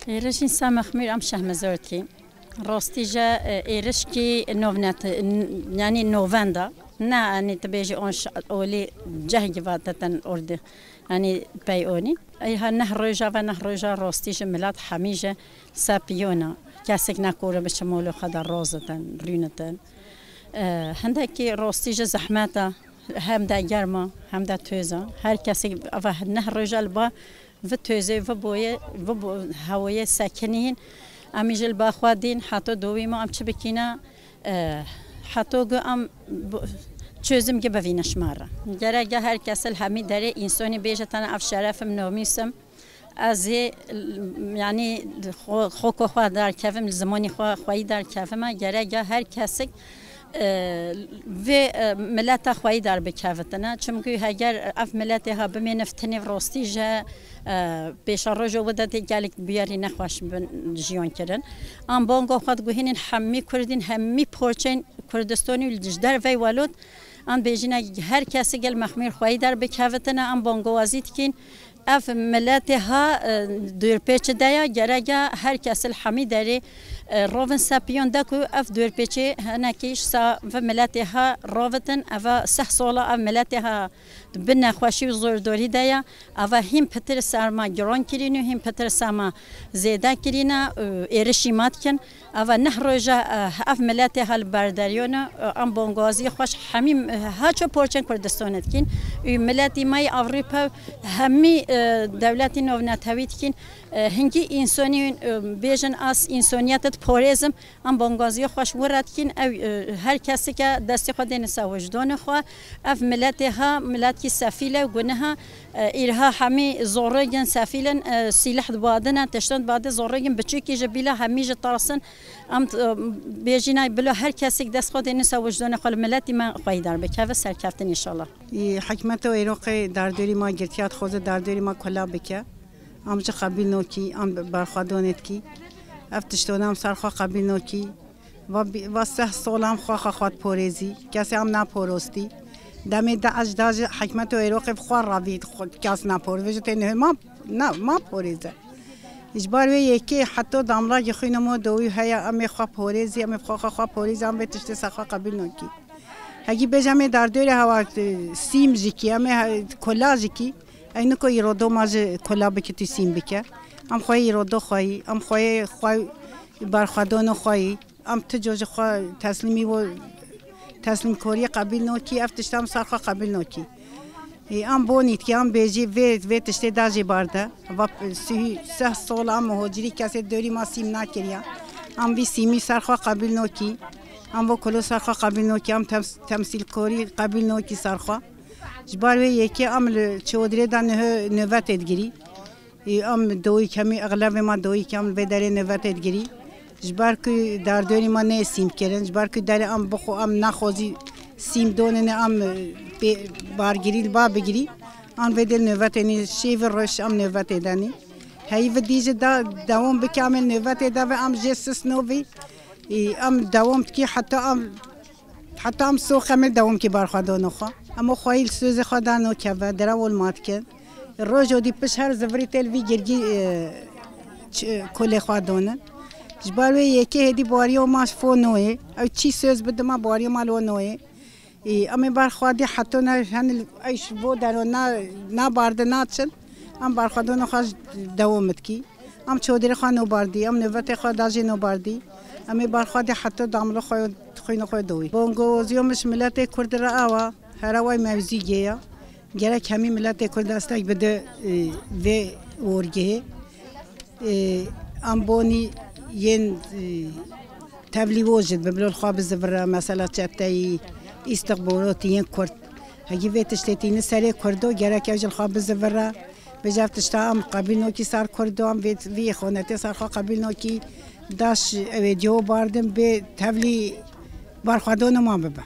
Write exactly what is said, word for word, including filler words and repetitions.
Êrişîn Semexmîr em şehmezortî. Rastî je, e, êrişkî novnet, n-, yanî novenda. Ne, yanî tu bêjî on ş-, olî cehgî vateten ordi. Yanî pey onî. Ey ha neh roja ve neh roja rastî ji milat hemî ji sepiyona. Kesik nekore bi çimolo xwe de rozitin, rûnitin. E, hindekî rastî ji zehmeta, hem de germa, hem de toza. Her kesik ava neh roja li ba vi tozê, vi boyê, vi bo-, hewayê sekinîn. Em jî li ba xwe dîn, heto dowî ma em çi bikîne, e, heto gu em bu-, çözüm gi bivîne ji me re. Gerek ya her kes li hemî derê însonî bêje tene ev şeref im, nomîs im. Ez ê, yanî, xwe, xwe ku xwe derkevim, li zimanî xwe, xweyî derkevime. Gerek ya her kesik, e, vê, e, mileta xweyî derbikevitine. Çimkî heger ev miletê ha bimêne tenê rastî je, e, pêşerojo wê de tê gelek biyarî nexweş bin jiyan kirin. An bango xwe diguhînin hemî Kurdîn, hemî porçên Kurdistanî û ji dervey welot. An bêjine her kesî gel mexmîr xweyî derbikevitine, an bangowazî dikîn. Ev miletê ha, e, dûrpêçi de ya, gerek ya her kes li hemî derê, e, rovin sepiyon de ku ev dûrpêçê hinekî ji sa vi miletê ha rovitin, eva seh sola ev miletê ha bi nexweşî û zordorî de ya, eva hîn pitir ser me giron kirîn û hîn pitir ser me zêde kirîne, e, êrişî me dikin. Eva neh roja, e, ev miletê ha li berderiyo ne, e, em bongazî xweş hemî, e, ha ço porçên Kurdistan dikîn. Û miletî me yê Ewropa hemî, e, dewletî navnetewî dikîn. E, hingî însonî, e, bêjin ez însoniyet diporêzim. Em bongazî xweş wira dikîn. Ew, e, her kesike destê xwe dêne ser wijdanê xwe. Ev miletê ha, miletkî sefîl e û guneha. E, îrha hemî zorrêgin sefîlin, e, sîleh dibadine, tiştan dibade zorrêgin biçûkî ji bîla hemî ji tarsin. Em, e, bêjîne bila her kesik dest xwe dêne ser wijdanê xwe li miletî me xweyî derbikeve serkeftin înşallah. Î, hikmet û êroqê derdorî ma girtiya dixwaze derdorî ma kula bike. Em ji qebîl nokî, em berxwedonê dikî. Ev tiştona em ser xwe qebîl nokî. Va bî-, va seh solan xwe xwe xwe diporêzî. Kesê em naporostî. Demê DAIŞ da ji hikmet û êroqê bi xwe ravî xwe kes napor. Vê ji tê nihe ma, na, ma porêze. Ji bar wê yekê heto damlagî xwîna mo dowî heye, em ê xwe porêzî, em ê xwe xwe xwe porêzî, em vê tiştê ser xwe qebîl nokî. Hegî bêje em ê derdorê hewa, e, sîm jikî, em ê he-, kola jikî. Ey niko îrodo ma ji kola bikitî sîm bike. Em xwe îrodo xweyî, em xweyê xwe berxwedano xweyî. Em ti co ji xwe teslîmî û teslîmkoriyê qebîl nokî, ev tişta em ser xwe qebîl nokî. Ê, em bonî dikî, em bêjî vê, vê tiştê da jê barde. Va sihî seh sol em hocirî kesê dorî ma sîm nakiriya. Em vî sîmî ser xwe qebîl nokî. Em vo kolo ser xwe qebîl nokî, em tems-, temsîlkorî qebîl nokî ser xwe. Ji bar wê yekê em li çodrê de niho növetê digirî. Ê, em doyî kemî, exlevê me doyî kem vê derê növetê digirî. Ji ber ku derdorî me nê sîm kirin, ji ber ku derê em bixwe, em naxwazî sîm donine, em, e, pê-, bargirî li ba bigirî. An vê dê növetê nî, şêvî roj em növetê de nî. Heyî vî dî jî da dewam bike, em ê növetê de ve em jê sis novî. Ê, em dewam dikî heta em Heta em soxemê dewam kî berxwedano xwe. Em o xweyî li sözê xwe da no keve, dira wol ma dikin. Rojo dî piş her zivirî tê li vî girgî, e, ç-, kolê xwe donin. Ji bar wê yekê hêdî bariyo ma fo noyê. Ew çî söz bidima bariyo ma li o noyê. Ê, em ê berxwedî heto ne hen ey ji bo dero na, na barde naçin. Em berxwedano xwe dewam dikî. Em çodrê xwe nobardî, em növetê xwe da jê nobardî. Em ê berxwedî heta damlo xwe, xwîna xwe dowî. Bongoziyo min ji miletê Kurd re awa, hera way mewzî gêya. Gerek hemî miletê Kurd destek bide, e, vê orgehê. E, em bonî yên, e, tevlî wo jî bi bilol xwe bizivire, mesela çeteyî, îstixborotî yên Kurd. Hegî vê tiştê tîni serê Kurdo, gerek ew ji xwe bizivire. Bêje ev tişta em qebîl nokî ser Kurdo, em vê, vî xonetê ser xwe qebîl nokî daş ew ê diyo bardin bê tevlî berxwedano ma bibe.